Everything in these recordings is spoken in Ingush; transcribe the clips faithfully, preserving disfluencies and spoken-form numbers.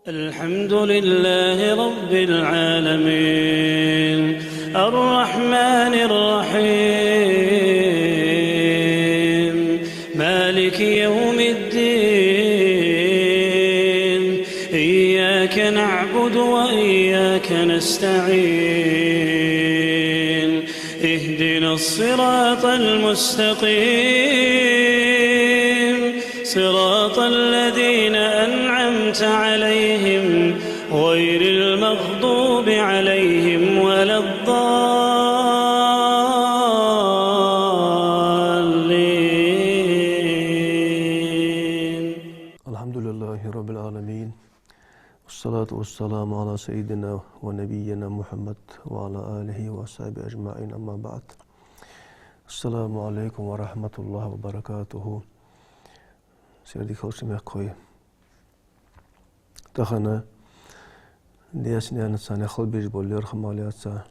الحمد لله رب العالمين، الرحمن الرحيم، مالك يوم الدين، إياك نعبد وإياك نستعين، اهدنا الصراط المستقيم، صراط الذين أنعمت عليهم غير المغضوب عليهم ولا الضالين. الحمد لله رب العالمين. والصلاة والسلام على سيدنا ونبينا محمد وعلى آله وصحبه أجمعين. أما بعد. السلام عليكم ورحمة الله وبركاته. Сайре дика хийла шун, мехкахой. Тахан даьца-наьнаца хила безаш бола лерхӀам лаьца,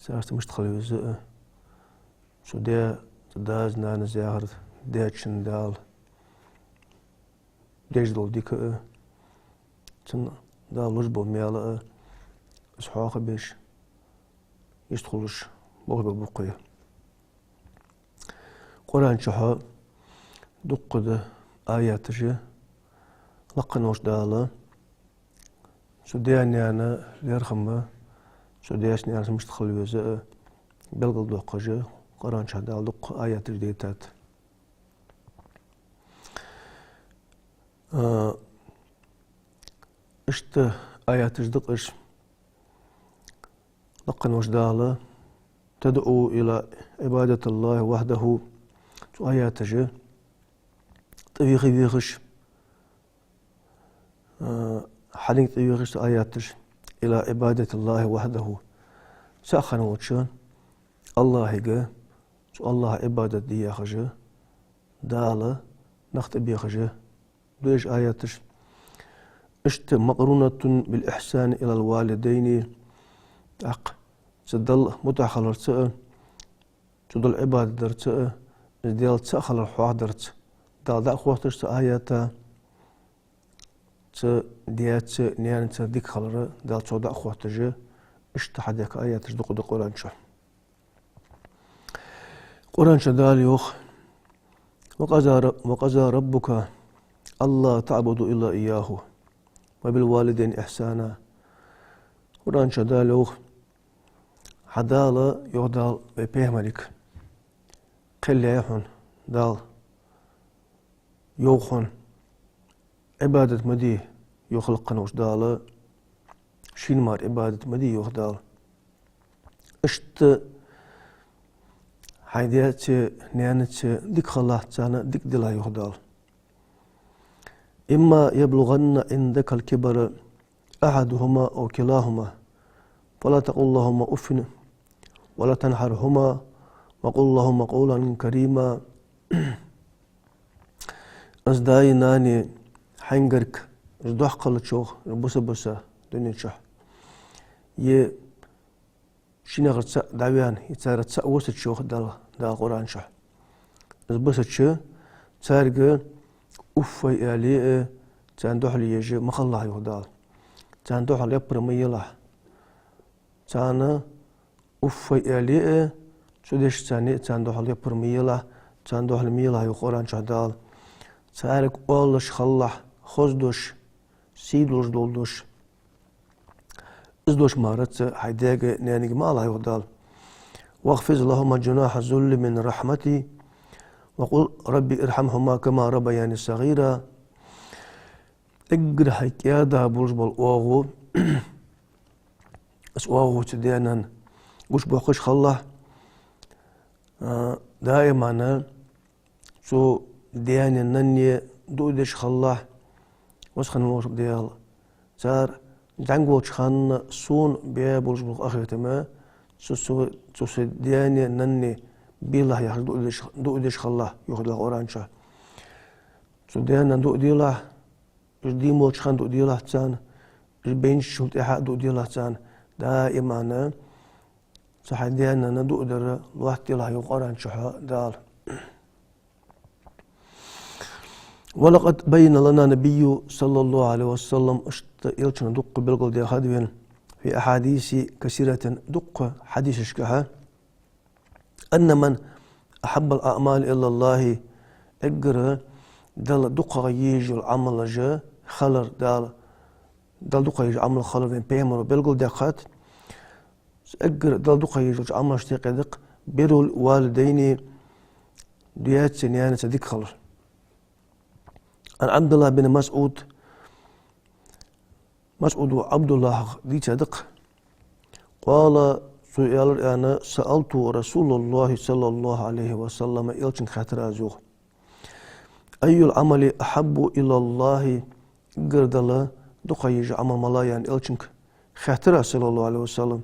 царца мишта хила веза а, цу даь, цу даьца-наьнаца яхар даьчоа Дала деш дола дика а, цунна Дала луш бола маьл а, из хьоахабеш, иштта хулаш болх бергба-кх вай. Къуръан чу дуккха да аяташ, лакха волча Дала цу даь-наьна лерхӀам, цу даьца-наьнаца мишта хила веза а белгалдоаккхаш, Къуръан чу Дала дуккха аяташ дайтад. А, иштта аяташ да-кх уж. Лакха волча Дала: تدعو إلى عبادة الله وحده. Цу аяташа тӀавеха-вехаш, а, хьанга тӀавехаш цу аяташа? إلى عبادة الله وحده. Цхьан волча АллахӀага, цу АллахӀа Ӏибадат де яхаш, Дала нах тӀабехаш да уж аяташ. Иштта مقرونة بالإحسان إلى الوالدين. ТӀаккха цу Далла мутӀахьа хиларца а, цу Далла Ӏибадат дарца а, из Даьла цаӀ хилар хьоахадарца Дала дӀахьоахадеш цу аята, цу даьца-наьнаца дика хилар Дала цох дӀахьоахадеш, иштта хьадехка аяташ дукха да Къуръан чу. Къуръан чу Дала йоах: وقضى ر-، وقضى ربك ألا تعبدوا إلا إياه وبالوالدين إحسانا. Къуръан чу Дала йоах: хьа Дала, йоах Дала вай пайхамарга, кхел яьй хьона Дала, йоах хьона, Ӏибадат ма де, йоах лакха волча Дала, шийна мара Ӏибадат ма де, йоах Дала. Иштта хьай даьца-наьнаца дика хилалахь, царна дика делахь, йоах Дала. إما يبلغن عندك الكبر أحدهما أو كلاهما فلا تقل لهما أف ولا تنهرهما وقل لهما قولا كريما. Из даи наьни хьайна гарга, из дохкалча, из бусалба ба са дунен чу, е шийна юкъера цаӀ дӀавена, е царех цаӀ висача, йоах Дала, Дала Къуръан чу, из бисача, цаьрга уфф аьле а, царна духьале еш ма хилалахь, йоах Дала. Царна духьал яппар ма елахь. Царна уфф аьле а, цу дешаца а царна духьал яппар ма елахь, царна духьал ма елахь, йоах Къуръан чу Дала. Цаьрга оалаш хилалахь хоза дош, сий долаш дола дош. Из дош мара цу хьай даьга, наьнага ма алалахь, йоах Дала. واخفض لهما جناح الذل من الرحمة وقل رب ارحمهما كما ربياني صغيرا. Эггара хьай кӀаьда болаш бола оагӀув, из оагӀув цу даь-наьна гучабоаккхаш хилалахь, а, даиман цу даьнеи наьнеи дуӀа деш хилалахь: Веза хинна волча Даьла, цар зӀамига волча хана сона баь болаш бола къахетам цу, цу, цу са даьнеи наьнеи белахь, яхаш дуӀа деш, дуӀа деш хилалахь, йоах Дала Къуръан чу. Цу даь-наьна дуӀа делахь, уж дийна болча хана дуӀа делахь царна, уж бейначул тӀехьа а дуӀа делахь царна, даиман цу хьай даь-наьна дуӀа дар лоаттаделахь, йоах Къуръан чу Дала. ولقد بين لنا النبي صلى الله عليه وسلم, иштта Элчано дукха белгалдаьхад вайна, في أحاديث كثيرة, дукха хьадисашкахьа, أن من أحب الأعمال إلى الله, эггара Далла дукхагӀа езаш йола Ӏамалаш хилар, Дала, Далла дукхагӀа езаш Ӏамал хилар вайна пайхамаро белгалдаьккхад. Эггара Далла дукхагӀа езаш йолча Ӏамалашта юкъе да-кх بر الوالدين, даьца, наьнаца дика хилар. عن عبد الله بن مسعود, МасӀуда Ӏабдуллахьах дийцад-кх. قال, цо аьлар, аьнна: سألت رسول الله صلى الله عليه وسلم, Элчанга хаьттар аз, йоах. أي العمل أحب إلى الله, эггара Далла дукхагӀа езаш Ӏамал мала я, аьнна, Элчанга хаьттар аз, صلى الله عليه وسلم.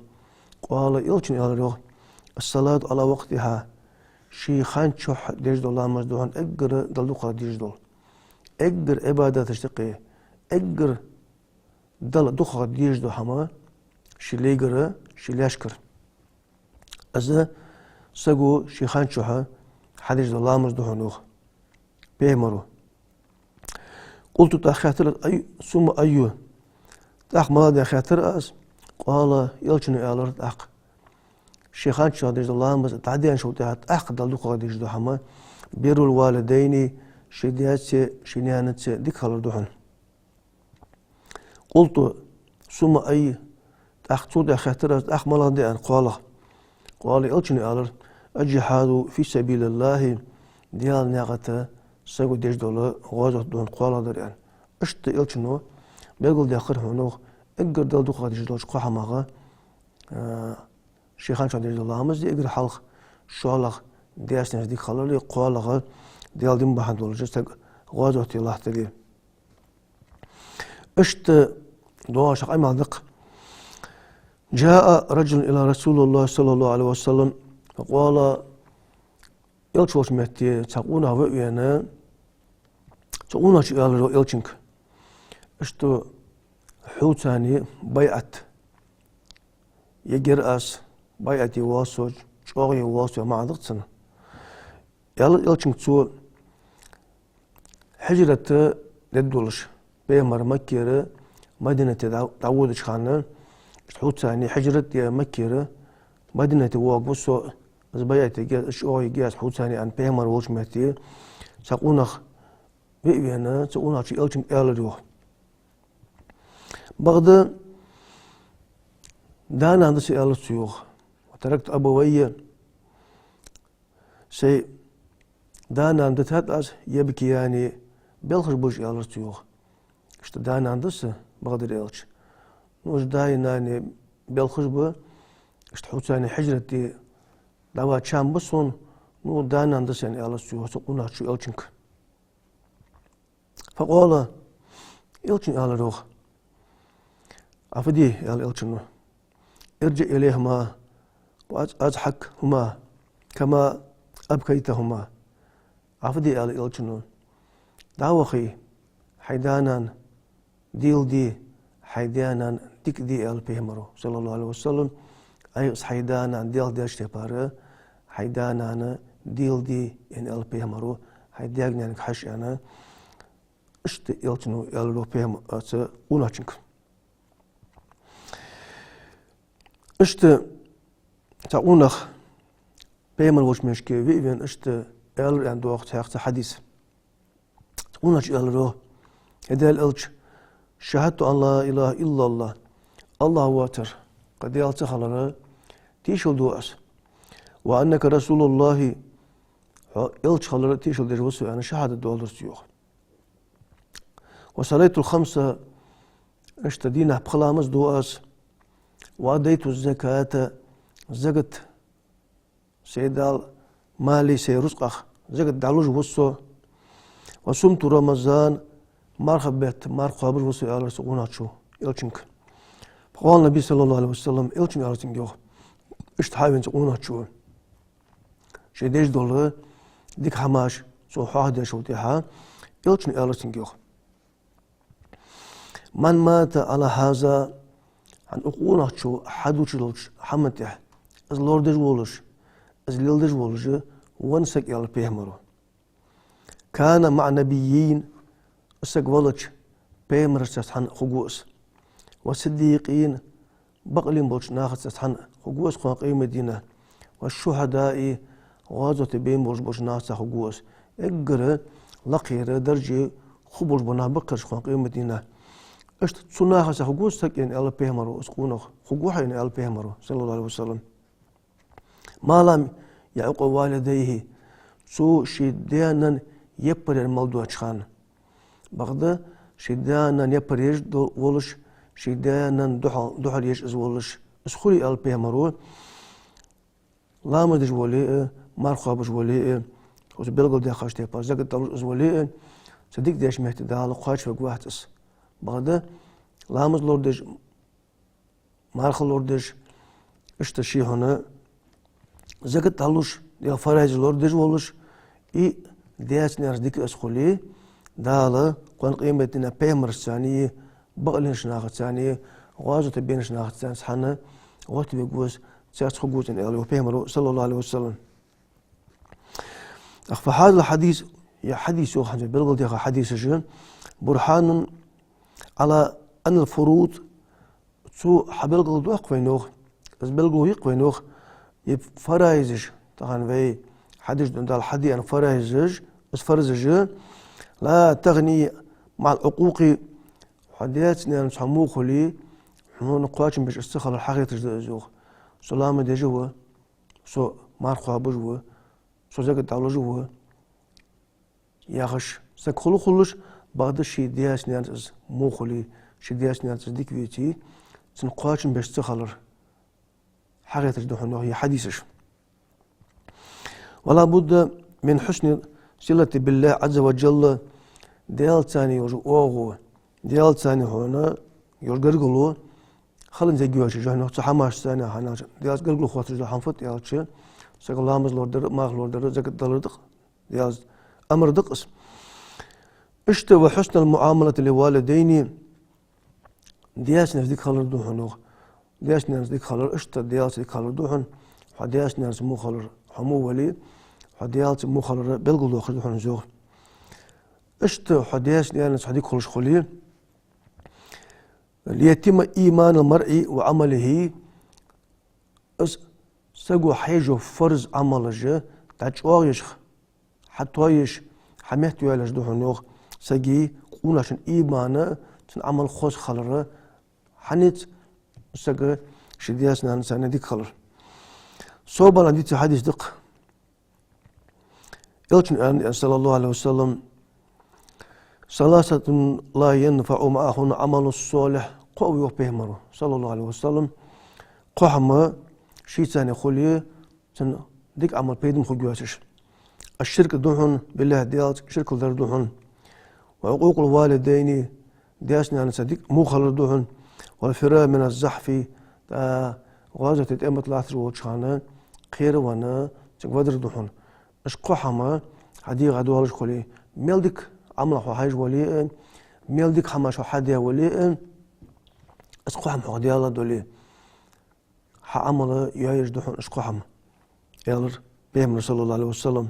قال, Элчано аьлар, йоах: الصلاة على وقتها, ший хана чухь деш дола ламаз да хьона эггара Далла дукхагӀа дезаш дола. Эггара Ӏибадаташта юкъе эггара Далла дукхагӀа дезаш дола хӀама ший лайгара, ший лаьшкара. Из саго ший хана чухь хьадеш дола ламаз да хьона, йоах пайхамаро. قلت, тӀаккха хаьттар аз: أي, ثم أي, тӀаккха мала да, аьнна, хаьттар аз. قال, Элчано аьлар тӀаккха: ший хана чухь деш дола ламаз дӀаденначул тӀехьагӀа тӀаккха Далла дукхагӀа дезаш дола хӀама بر الوالدين, ший даьца, ший наьнаца дика хилар да хьона. قلت: ثم أي, тӀаккха цул тӀехьагӀа хаьттар аз: тӀаккха мала да, аьнна, кхоалагӀа? قال, Элчано аьлар: الجهاد في سبيل الله, Даьла наькъа тӀа саго деш дола гӀазот да хьона кхоалагӀдар, аьнна. Иштта Элчано белгалдаьккхар хьона, йоах, эггара Далла дукхагӀа дезаш долча кхо хӀамах, а, ший хана чухь деш дола ламаз да эггара хьалха, шоллагӀа даьца-наьнаца дика хилар да, кхоалагӀа Даьла дин бахьан долаш саг гӀазоте латтар да. Иштта доагӀаш къамаьл да-кх: جاء رجل إلى رسول الله صلى الله عليه وسلم فقال, Элча волча метте цхьа къонах ва а вена, цу къонахчо аьлар, йоах, Элчанга: иштта хьоца байӀат ергьяр аз, байӀате воал со, чӀоагӀъе воал со, маӀан да-кх цун. Аьлар Элчанга цо: хьижрат дергдолаш, пайхамар Маккера Мадинате дӀа-, дӀаводача хана, иштта хьоца хьижрат даь Маккера Мадинате воагӀаргва со, из байӀат ергья аз, из чӀоагӀъе ергья аз хьоца, аьнна, пайхамар волча метте цхьа къонах ва а вена, цу къонахчо Элчанга аьлар, йоах. Бакъда да-нана да са, аьлар цо, йоах. تركت أبوي, сай да-нана дитад аз, يبكيان, белхаш ба уж, аьлар цо, йоах. Иштта да-нана да са, бакъдар аьлча. Ну, уж даи нанеи белхаш ба, иштта хьоца хьижрат де дӀаваь чам ба сона, ну, да-нана да са, аьнна, аьлар цо, йоах, цу къонахчо Элчанга. فقال, Элчано аьлар, йоах: عفدي, аьлар Элчано, ارجع إليهما وأضحكهما كما أبكيتهما. عفدي, аьлар Элчано, дӀавахе, хьай да-нана дийла де, хьай да-нана дика де, аьлар пайхамаро, صلى الله عليه وسلم. Ай, хьай да-нана дийла деча тайпара хьай да-нана дийла де, аьнна, аьлар пайхамаро, хьай даьга-наьнага хьажа, аьнна. Иштта Элчано аьлар, йоах, пайхам-, а, цу къонахчунга. Иштта цхьа къонах пайхамар волча метте ва а вена, иштта аьлар, аьнна, доагӀа цхьаькха цхьа хьадис. Цу къонахчо аьлар, йоах: хӀай Даьла Элча, شهدت أن لا إله إلا الله, АллахӀ воацар, кхы Даьла ца хилар тешал ду аз, وأنك رسول الله, хьо Элча хилар тешал деш ва со, аьнна, шахӀадат доаладир цо, йоах. وصليت الخمس, иштта дийнахьа пхи ламаз ду аз, وأديت الزكاة, закат, сай дала мали, сай рузкъах закат дӀалуш ва со, وصمت رمضان, марха бетта марха кхоабаш ва со, аьлар цу къонахчо Элчанга. فقال النبي صلى الله عليه وسلم, Элчано аьлар цунга, йоах, иштта хьавена цу къонахчо, ше деш дола дика хӀамаш цо хьоахадеш волча тӀехьа, Элчано аьлар цунга, йоах: من مات على هذا, хӀанз укх къонахчо хьадувцаш долча хӀаман тӀехьа, из лорадеш волаш, из леладеш волаш венна саг, аьлар пайхамаро, كان مع النبيين, саг велча, пайхамарашца цхьана хургва из. والصديقين, бакълийнна болча нахаца цхьана хургва из кхоана къематдийнахьа. والشهداء, гӀазоте бена болаш болча нахаца хургва из. Эггара лакхера дарже хургболаш бола нах ба-кх ераш кхоана къематдийнахьа. Иштта цу нахаца хургва из саг, аьнна аьлар пайхамаро, из къонах. Хургва хьо, аьнна аьлар пайхамаро, صلى الله عليه وسلم. ما لم يعق والديه, цо ший даь-наьна яппаръяр мел доацача хана. Бакъда ший даь-наьна яппаръеш до-, волаш, ший даь-наьна духьал, духьал еш из волаш, из хуле, аьлар пайхамаро, ламаз деш вале а, марха кхоабаш вале а, оцу белгалдаьхача тайпара закат далуш из вале а, цу дика деш метте Дала кхоачавергвац из. Бакъда ламаз лорадеш, марха лорадеш, иштта ший хьона закат дӀалуш, Даьла фарайзаш лорадеш волаш, и даьца-наьнаца дика из хуле, Дала кхоана къематдийнахьа пайхамарашцеи, бакълийннача нахацеи, гӀазоте бенача нахацеи цхьана гӀоттавергва из, царца хургва из, аьнна аьлар йоах пайхамаро, صلى الله عليه وسلم. Ах, فهذا الحديث, ер хьадис, йоах, хӀанз белгалдаьха хьадисаш, برهان على أن الفروض, цо хьабелгалдоаккх вайна, йоах, из белгало я-кх вайна, йоах, ер фарайзаш, тахан вай хьадеш да Дала хьадаь фарайзаш, из фарзаш, لا تغني مع العقوق, хьо даьца-наьнаца хьо во хуле, хьона кхоачам беш из ца хилар хьахеташ да из, йоах. Со ламаз деш а ва, со марха кхоабаш а ва, со закат дӀалуш а ва, яхаш, саг хул-, хулаш, бакъда ший даьца-наьнаца из во хуле, ший даьца-наьнаца из дика веце, цунна кхоачам беш ца хилар хьахеташ да хьона, йоах, ер хьадисаш. ولا بد من حسن الصلة بالله عز وجل, Даьлацеи йолаш оагӀув, Даьлацеи хьона йолаш гаргало хилар езаш йоах, йоах, цу хӀамашцеи хьона, Даьлаца гаргало хотташ дола хӀама фуд аьлча, сага ламаз лорадар, марха лорадар, закат далар да-кх, Даьлаца амар да-кх из. Иштта وحسن المعاملة للوالدين, даьца-наьнаца дика хилар да хьона, йоах. Даьца-наьнаца дика хилар, иштта Даьлаца дика хилар да хьона. Хьо даьца-наьнаца во хилар, хьо во вале, хьо Даьлаца во хилара белгалдоаккхаш да хьона из, йоах. Иштта хьо даьца-наьнаца хьо дика хулаш хуле, ليتم إيمان المرء وعمله, из саго хьаеш йола фарз Ӏамалаш дӀачӀоагӀъеш, хьатоаеш, хьаметтайоалаеш да хьона, йоах, сага, къонахчун иман а, цун Ӏамал хоза хилар а, хьанца сага ший даьца-наьнаца дика хилар. Собана дийца хьадис да-кх. Элчано аьннад, صلى الله عليه وسلم: ثلاثة لا ينفع معهن عمل صالح. Кхо ва, йоах пайхамаро, صلى الله عليه وسلم, кхо хӀама шийца хуле, цун дика Ӏамал пайдана хургйоацаш. الشرك да хьона, بالله, Даьлаца ширк дар да хьона. وعقوق الوالدين, даьца-наьнаца дика во хилар да хьона. والفرار من الزحف, тӀа гӀазоте тӀема тӀа латташ волча хана кхеравенна, цига вадар да хьона. Уж кхо хӀама хьа дегӀа долаш хуле, мел дика Ӏамал хьо хьаеш вале а, мел дика хӀамаш хьо хьадаь вале а, уж кхо хӀама хьох Даьла доле, хьа Ӏамал йоаеш да хьона уж кхо хӀама, аьлар пайхамаро, صلى الله عليه وسلم.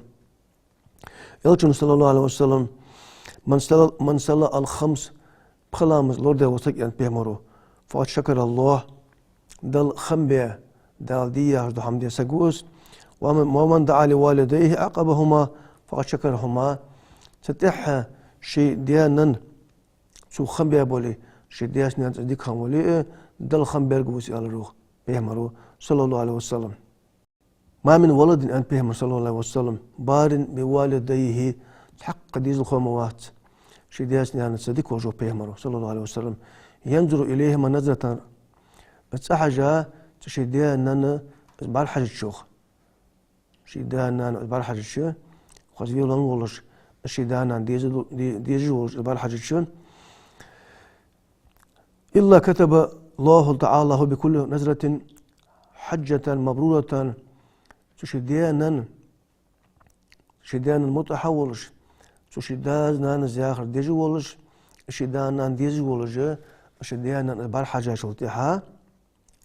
Элчано, صلى الله عليه وسلم: من صلى، من صلى الخمس, пхи ламаз лорадаь вола саг, аьннад пайхамаро, فقد شكر الله, Далла хам баь, Дала де яхаш дола хӀама даь саг ва из. ومن، ومن دعا لوالديه عقبهما فقد شكرهما. Цул тӀехьа ший даь-наьна цо хам баь бале, ший даьца-наьнаца дика хинна вале а, Далла хам баьрг ва из, аьлар йоах пайхамаро, صلى الله عليه وسلم. ما من ولد, аьннад пайхамаро, صلى الله عليه وسلم, بار بوالديه, цхьаккха дезалхо ма вац ший даьца-наьнаца дика волаш, йоах пайхамаро, صلى الله عليه وسلم, ينظر إليهما نظرة, из цӀихьажа, цу ший даь-наьна из бӀарахьежача, йоах. Ший даь-наьна из бӀарахьежача, хоза велавенна волаш, ший даь-наьна деза-, де-, дезаш волаш из бӀарахьежача, إلا كتب الله تعالى له بكل نظرة حجة مبرورة. Цу ший даь-наьна, ший даь-наьна мутӀахьа волаш, цу ший даь-наьна яхар деш волаш, ший даь-наьна дезаш волаш, ший даь-наьна бӀарахьежачул тӀехьа,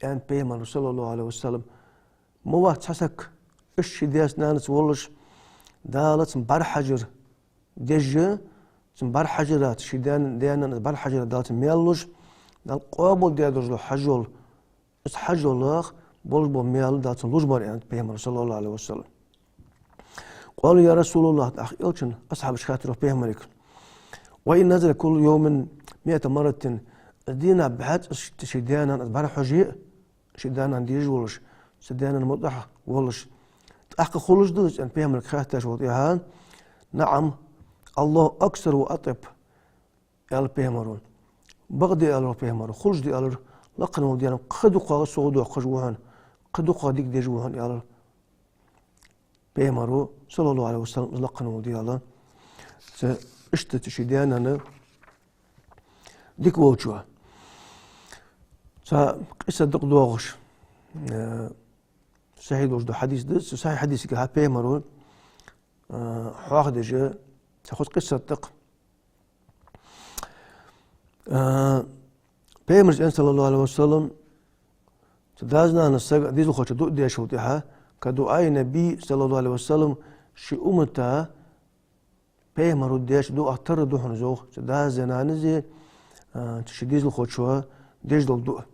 аьннад пайхамаро, صلى الله عليه وسلم, ма вац цхьа саг, иштта ший даьца-наьнаца волаш, Дала цун бӀарахьежар деш, цун бӀарахьежара, ший даь-, даь-нанна бӀарахьежара Дала цунна маьл луш, Дала къоабалдаь долаш дола хьажол, из хьажолах болаш бола маьл Дала цунна луш бар, аьннад пайхамара, саллаллахӀу Ӏалайхи ва саллам. قالوا يا رسول الله, тӀаккха элчан асхьабаша хаьттар пайхамарга: وإن نزل كل يوم مائة مرة, дийнахьа бӀаьзза ший даь-нанна бӀарахьоже а, ший даь-нана дезаш волаш, ший даь-нана мутӀахьа волаш, тӀаккха хулаш да из, аьнна, пайхамарга хаьттача, тӀехьа: نعم، الله أكثر وأطيب, аьлар пайхамара. Бакъда, аьлар пайхамара, хулаш да, аьлар, лакхе вола Даьла кхы дукхагӀа совдоаккхаш ва хьона, кхы дукхагӀа дика деш ва хьона, аьлар пайхамара, саллаллахӀу Ӏалайхи ва саллам, из лакхе вола Даьла. Цу, иштта цу ший даь-нана дика волчо. Цхьа къиссат да-кх доагӀаш, э, сахьихь долаш дола хьадис да, цу сахьихь хьадисагахьа пайхамара, э, хьоахадеш цхьа хоза къиссат да-кх. Э, пайхамара аьннад, саллаллахӀу Ӏалайхи ва саллам, цу дас-нанас сага, дезалхочо дуӀа деш волча тӀехьа, كدعاء النبي صلى الله عليه وسلم, ший уммата пайхамара деча дуӀах тара да хьона из, йоах, цу дас-нанаси, а, цу ший дезалхочои деш дола дуӀа.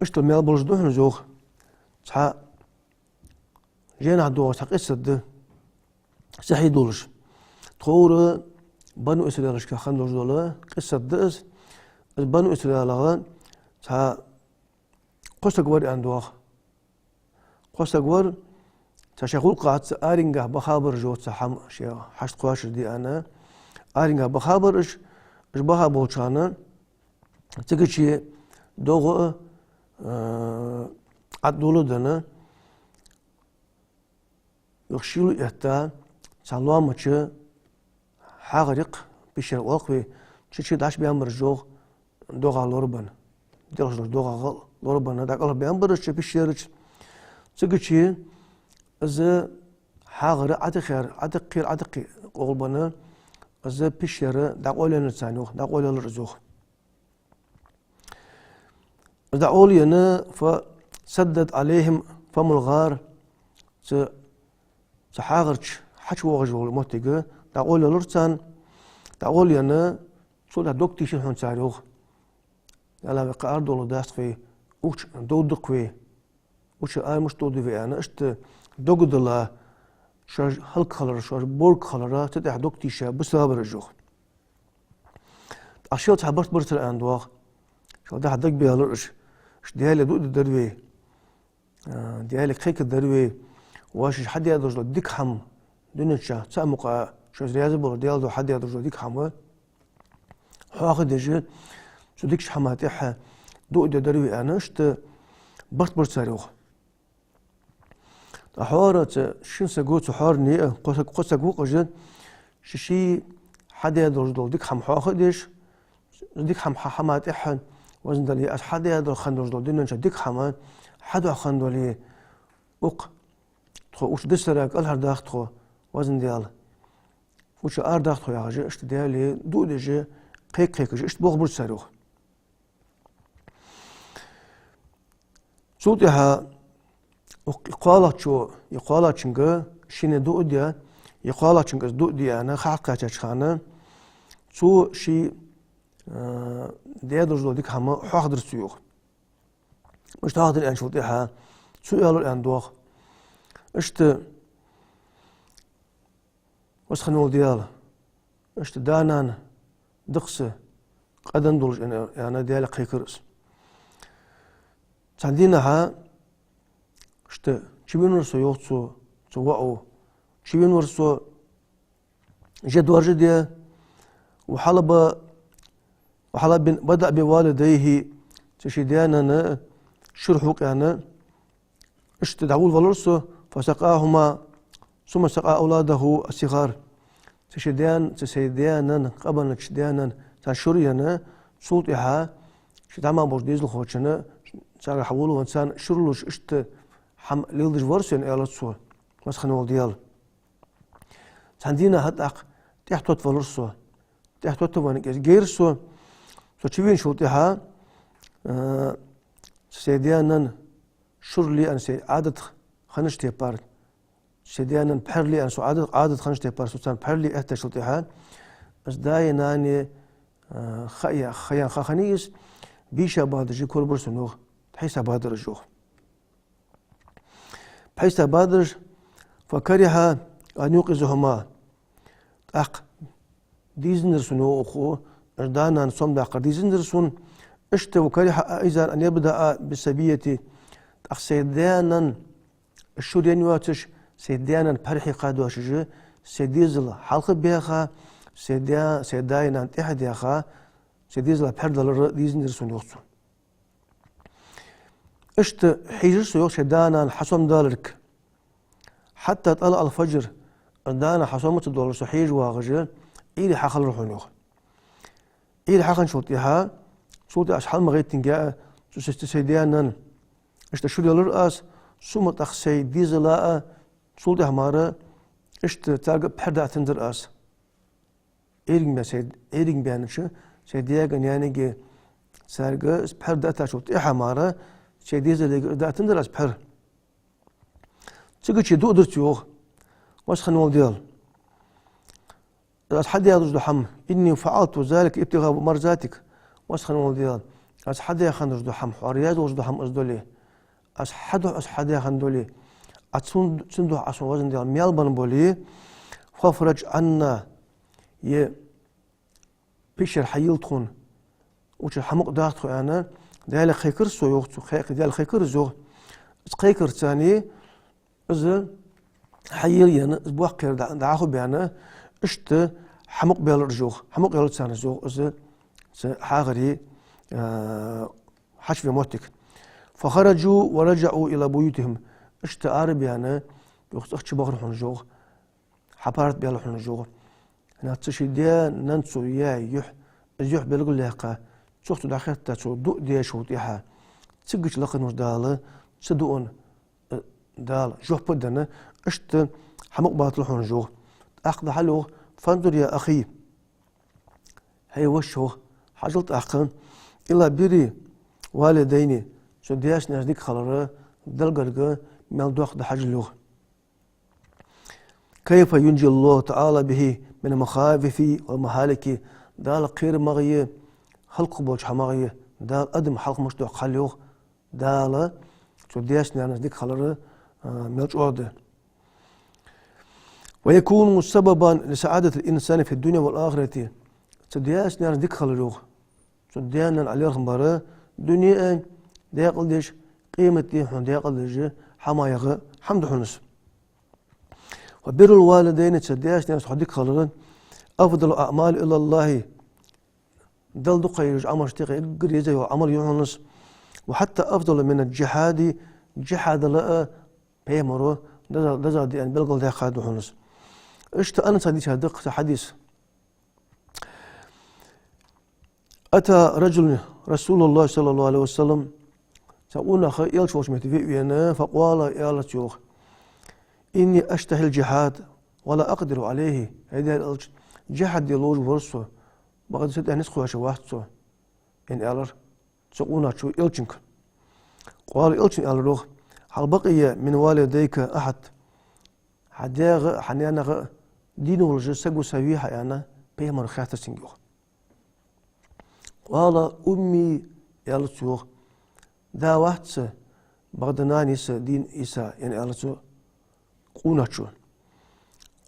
Иштта мел болаш да хьона из, йоах, цхьа жайнашка доагӀаш цхьа къиссат да, сахьихь долаш. Тховра Бану Исраилашка хинна долаш дола къиссат да из. Из Бану Исраилах цхьа кхо саг вар, аьнна, доагӀа. Кхо саг вар, цхьа шоай гӀулакхаца аренгахьа баха бар уж, йоах, цхьа хӀама, шоай хьашт кхоачашде аьнна, аренгахьа баха бар уж, уж баха болча хана, цигача догӀа а, э, Ӏаддоладенна, юха шийла а этта, цхьан лоамача хьагӀар я-кх, пещера оал-кх вай, цу чу дӀачубаьнна бар уж, йоах, догӀа лорабенна. Делхаш долча догӀах лорабенна, дӀакӀалхарбаьнна бар уж цу пещерача. Цигача из хьагӀар Ӏотехар, Ӏотехар, Ӏотехе къоабалбенна, из пещера дӀакъовленнад царна, йоах, дӀакъовлаелар из, йоах. Из дӀакъовлаенна, فسدت عليهم فم الغار, цу, цу хьагӀарча хьачувоагӀаш вола моттиг дӀакъовлаелар царна, дӀакъовлаенна, цул тӀехьа дог тийшар хьона цар, йоах. Даьла, вай кхы арадовла дац-кх вай, укх чу довргда-кх вай, укх чу ара мишта довргда вай, аьнна, иштта дог дилла, шоаш хӀалакхилар, шоаш бӀаргахилар, цул тӀехьа дог тийша бисабар уж, йоах. ТӀаккха шоайла цхьа барт бар цар, аьнна, доагӀа. Шоайла дӀахо дагабаьлар уж. Иштта Даьлага дуӀа дергдар вай. А, Даьлага кхайкаргдар вай. Вай шоашта хьадаь долаш дола дика хӀама, дунен чу цхьа мукъа шоашта раьза болаш Даьла духьа хьадаь долаш дола дика хӀама хьоахадеш, цу дикача хӀаман тӀехьа дуӀа дергдар вай, аьнна, иштта барт бар цар, йоах. ТӀаккха хӀара цу шин саго, цу хӀаране а, кхо саг, кхо саг ва-кх уж, шоай-шоай хьадаь долаш дола дика хӀама хьоахадеш, дика хӀама хьа-, хӀаман тӀехьа, Везан Даьла, аз хьадаь долаш хинна долаш дола дунен чу дика хӀама, хьа духьа хинна дале, укх, тхо укх чу дисара кӀалхардаккха тхо, Везан Даьла, укх чу арадаккха тхо, яхаш, иштта Даьлага дуӀа деш, кхайка-кхайкаш, иштта болх бир цар, йоах. Цул тӀехьа укх кхоалагӀчо, из кхоалагӀчунга шийна дуӀа даь, из кхоалагӀчунга из дуӀа даь, аьнна, хьакхаьчача хана, цо ший, а, даь долаш дола дика хӀама хьоахадаьдар цо, йоах. Мишта хьоахадаьр аьнначул тӀехьа, цо аьлар, аьнна, доагӀа: иштта, Веза хинна вола Даьла, иштта да-нана дакъа са къа денна долаш, аьнна, аьнна, Даьлага кхайкар из. Цхьан дийнахьа, иштта, чувенавар со, йоах цо, цу воӀо, чувенавар со, жа доаржадаь, وحلب، وحلب، بدأ بوالديه, цу ший даь-нана шура хьокхаьча, иштта дӀаволавелар со, فسقاهما، ثم سقى أولاده الصغار. Цу ший даь-, цу сай даь-нана, къабаннача даь-нана царна шура енна, цул тӀехьа ший дӀа мара болча дезалхочунна, царгахьа волавенна, царна шура луш, иштта хӀама леладеш вар со, аьнна, аьлар цо, Веза хинна вола Даьла. Цхьан дийнахьа тӀаккха тӀехьатоттавелар со. ТӀехьатоттавенна кӀезига гайра со. Со чувеначул тӀехьа, а, сай даь-нана шура ле аьнна сай Ӏадат хиннача тайпара, сай даь-нана пхьор ле аьнна со Ӏадат, Ӏадат хиннача тайпара, со царна пхьор ле эттачул тӀехьа, Аз даи нанеи, а, ха я, ха ян ха хиннай из, бийша бадараш корабар сона, йоах, тхьайса бадараш, йоах. Тхьайса бадараш, فكره أن يوقظهما. ТӀаккха дезанзар сона, йоах, уж да-нана сомадаккхар дезанзар сона. Иштта وكره أيضا أن يبدأ بالصبية. ТӀаккха сай даь-нана шура енна йоацаш, сай даь-нана пхьор хьекха доацаш, сай дезал хьалха баьха, сай даь-, сай даи нанеи тӀехьа даьха, сай дезала пхьор далар дезанзар сона, йоах цо. Иштта хьежар со, йоах, шоай да-нана хьасомадаларга. حتى طلع الفجر. Аз да-нана хьасома ца доаллаш со хьежа вагӀаш, Ӏуйре хьахилар хьона, йоах. Ӏуйре хьахинначул тӀехьа, цул тӀехьа аз хьал ма гӀеттинге, цу сай, сай даь-нана иштта шура елар аз, со ма тӀаккха сай дезала а, цул тӀехьа мара иштта царга а пхьор дӀатанзар аз. Ӏуйрийга баь-, сай Ӏуйрийга баьннача сай даьга, наьнага, царга из пхьор дӀатачул тӀехьа мара сай дезалега дӀатанзар аз пхьор. Цигача дуадар цо, йоах: Веза хинна вола Даьла, аз хьадаь долаш дола хӀама, إني فعلت ذلك ابتغاء مرضاتك. Веза хинна вола Даьла, аз хьадаь хинна долаш дола хӀама, хьо раьза волаш дола хӀама из дале, аз хьа духьа из хьадаь хинна дале, Ӏа цун, цун духьа Ӏа сона, Веза Даьла, маьл бенна бале, فافرج عنا, е пещера хьайийлла тхона, укх чура хьамукъадаргда тхо, аьнна, Даьлага кхайкар со, йоах цо, кхайкар, Даьлага кхайкар из, йоах. Из кхайкарца из хьайийлла енна, из боккхагӀа дӀа-, дӀахо баьнна, иштта хьамукъабаьлар уж, йоах, хьамукъаяьлар царна из, йоах, из цу хьагӀаре, а, хьачувена моттиг. فخرجوا ورجعوا إلى بيوتهم. Иштта арабаьнна, йоах, цӀагӀа чубахар хьона уж, йоах, хьапарат баьлар хьона уж, йоах. ХӀана аьлча ший даь-нанна цо яь юхь, из юхь белгалъяьккха, цох цо дӀахетта, цо дуа дечул тӀехьа, цигача лакхе волча Дала цу дуан, э, Дала жоп а денна, иштта хьамукъабаттар хьона уж, йоах. ТӀаккха дӀахьажал, йоах: فانظر يا أخي, хӀай воша, йоах, хьажал тӀаккха, إلى بر الوالدين, цу даьца-наьнаца дика хилар Далла гарга мел доккха да хьажал, йоах. كيف ينجي الله تعالى به من المخاوف والمهالك. Дала кхераме а, хӀалакхургболча хӀамах а Дала адам хьалхамаш доаккхал, йоах, Дала цу даьца-наьнаца дика хилар, а, мел чӀоагӀа да. ويكون سببا لسعادة الإنسان في الدنيا والآخرة. Цу даьца-наьнаца дика хилар, йоах, цу даь-наьна Ӏа лерхӀам бар дуне а декъала деш, къематди хьона декъала деш хӀама яха хӀама да хьона из. وبر الوالدين, цу даьца-наьнаца хьо дика хилар, أفضل الأعمال إلى الله. Далла дукха езаш Ӏамалашта юкъе эггара еза йола Ӏамал я хьона из. وحتى أفضل من الجهاد, джихӀадал а пайхамара деза-, дезагӀа да аьнна белгалдаьккха да хьона из. Иштта Анаса дийцад-кх цхьа хьадис. أتى رجل رسول الله صلى الله عليه وسلم. Цхьа къонах Элча волча метте ве а вена, فقال, аьлар цо, йоах: إني أشتهي الجهاد ولا أقدر عليه. ХӀай Даьла Элча, джихӀад де ловш вар со, бакъда са тӀа низ кхоачаш вац со, аьнна аьлар цу къонахчо Элчанга. قال, Элчано аьлар, йоах: هل بقي من والديك أحد؟ Хьа даьгара а, хьа наьнагара а дийна волаш саг ва са вий хьа, аьнна, пайхамара хаьттар цунга, йоах. قال: أمي, аьлар цо, йоах, да вац са, бакъда нана я са, дийна я са, аьнна аьлар цу къонахчо.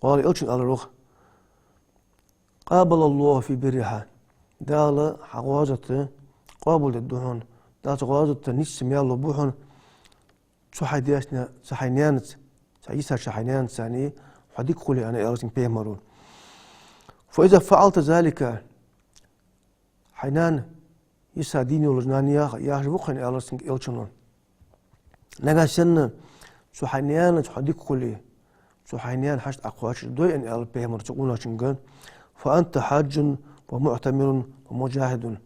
قال, Элчано аьлар, йоах: قابل الله في برها. Дала хьа гӀазот къоабалдергда хьона, Дала цу гӀазота нийсса маьл лургба хьона, цу хьай даьца-на-, цу хьай наьнаца, цу йисача хьай наьнаца цхьана хьо дика хуле, аьнна аьлар цунга пайхамара. فإذا فعلت ذلك, хьай нана йиса дийна йолаш нана яха, яхаш ва-кх хьона, аьлар цунга Элчано. Нагахь санна цу хьай наьнаца хьо дика хуле, цу хьай наьна хьашт Ӏа кхоачашдой, аьнна аьлар пайхамара цу къонахчунга, فأنت حاج ومعتمر ومجاهد.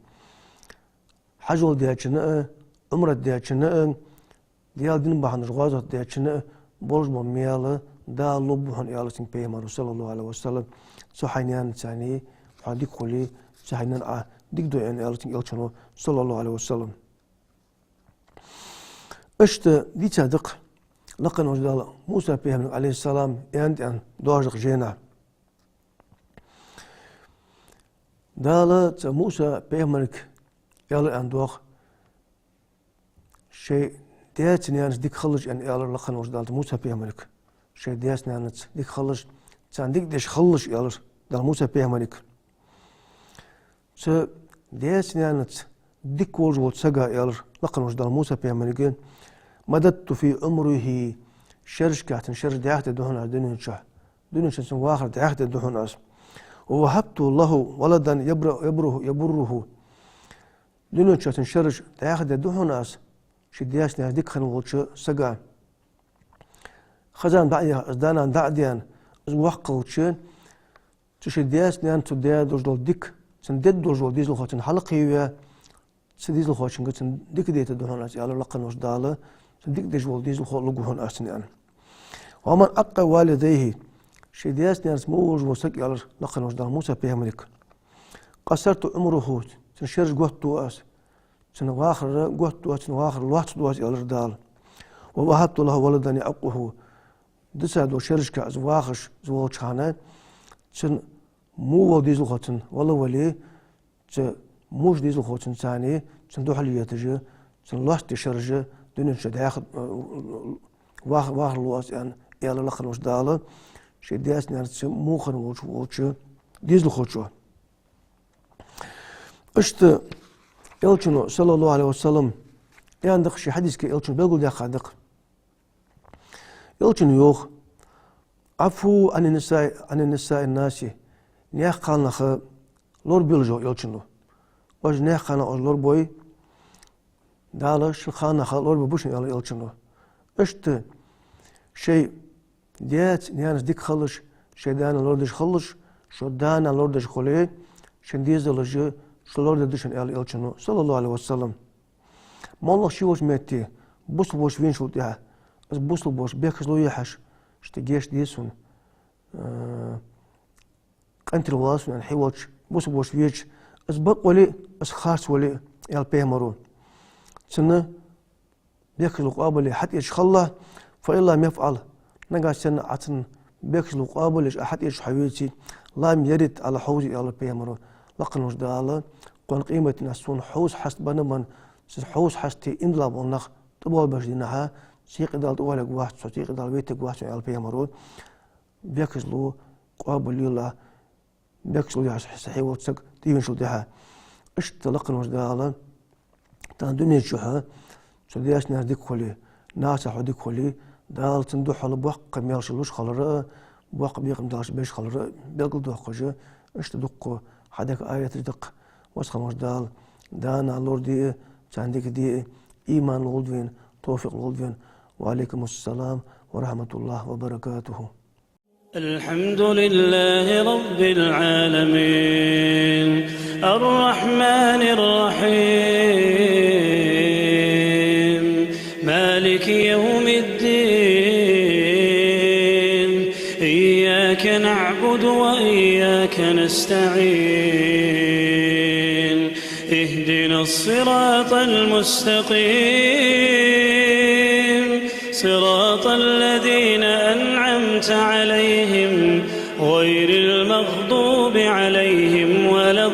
Хьажол даьчунна а, Ӏумрат даьчунна а, Даьла дина бахьан долаш гӀазот даьчунна а болаш бола маьл Дала лургба хьона, аьлар цунга пайхамара, صلى الله عليه وسلم, цу хьай наьнаца цхьана хьо дика хуле, цу хьай нанна Ӏа дика дой, аьнна аьлар цунга Элчано, صلى الله عليه وسلم. Иштта дийцад-кх лакхе волча Дала Муса пайхамарга, عليه السلام, аьнна тӀа доажадакъа жайна. Дала цу Муса пайхамарга аьлар аьнна доагӀа, шоай даьца-наьнаца дика хилалаш аьнна, аьлар лакха волча Дала Муса пайхамарга. Шоай даьца-наьнаца дика хилалаш, царна дика деш хилалаш, аьлар Дала Муса пайхамарга. Цу даьца-наьнаца дика волаш волча сага аьлар лакха волча Дала Муса пайхамарга: «مددت في عمره», шерашка цун шераш дӀаьха дергда хьона аз дунен чу. Дунен чу цун вахар дӀаьха дергда хьона аз. «ووهبت له ولدا يبر-، يبره، يبره». Дунен чу цун шераш дӀаьха дергда хьона аз, ший даьца-наьнаца дика хинна волча сага. Хоза нана дӀа а яьха, из да-нана дӀа а даьнна, из воккха хилча, цу ший даьца-наьнаца цо даь долаш дола дика, цунна дергдолаш дола дезалхо цунна хьалкхеваь, цу дезалхочунга цунна дика дайтаргда хьона аз, аьлар лакха волча Дала, цунна дика деш вола дезалхо лургва хьона аз цунна, аьнна. «ومن عق والديه», ший даьца-наьнаца во волаш вола саг, аьлар лакха волча Дала Муса пайхамарга, «قصرت عمره», цун шераш готт ду аз, цун вахар готт ду аз, цун вахар лоацду аз, аьлар Дала. «ووهبت له ولدا يعقه», дисса долча шерашка из вахаш, из волча хана, цун во вола дезалхо цунна вала вале, цу воча дезалхочунца цхьана цунна духьале етташ, цунна лоацца шераш дунен чу дӀаьха, э, вах-, вахар лу аз, аьнна, аьлар лакха волча Дала ший даьца-наьнаца во хинна волаш волча дезалхочо. Иштта Элчано, صلى الله عليه وسلم, аьнна да-кх ший хьадисага, Элчано белгалдаьккха да-кх. Элчано йоах: «عفوا عن النساء، عن نساء الناس». Наьха кхалнаха лорабелаш, йоах Элчано. Оаш наьха кхалнаха оаш лорабой, Дала шун кхалнаха лорабергба шун, аьлар Элчано. Иштта шоай даьца-наьнаца дика хилалаш, шоай да-нана лорадеш хилалаш, шо да-нана лорадеш хуле, шун дезалаш шо лорадергда шун, аьлар Элчано, صلى الله عليه وسلم. МоллагӀа ший волча метте бусалба воша веначул тӀехьагӀа, из бусалба воша бехказло яхьаш, иштта гешт де сона, э, къинтӀера вала сона, аьнна, хье волча бусалба воша веча, из бакъ вале а, из харц вале а, аьлар пайхамаро, цунна бехказло къоабалъе хьатӀаэцаш хилалахь, «فإن لم يفعل», нагахьа санна Ӏа цунна бехказло къоабалъеш Ӏа хьатӀаэцаш хьавеце, «لم يرد على حوضي», аьлар пайхамаро, лакха волча Дала, кхоана къематдийнахьа сона хьовз хьаст бенна, цу хьовз хьасте иман дилла бола нах тӀабоалабеча дийнахьа, цу юкъе Дала тӀавоалавергвац со, цу юкъе Дала вайтаргвац со, аьлар пайхамаро. Бехказло къоабалъелахь, бехказло яхьаш хье волча саг тӀавеначул тӀехьагӀа. Иштта лакха волча Дала тахан дунен чухь цу даьца-наьнаца дика хуле, нахаца хьо дика хуле, Дала цунна духьала боккха маьлш луш хилар а, боккха бекхам далаш беш хилар а белгалдоаккхаш, иштта дукха хьадехка аяташ да-кх. Веза хинна волча Дала да-нана лораде а, царна дика де а иман лулда вайна, товфикъ лулда вайна. وعليكم السلام ورحمة الله وبركاته. الحمد لله رب العالمين، الرحمن الرحيم، مالك يوم الدين، إياك نعبد وإياك نستعين، اهدنا الصراط المستقيم، صراط الذين أنعمت عليهم، غير المغضوب عليهم ولا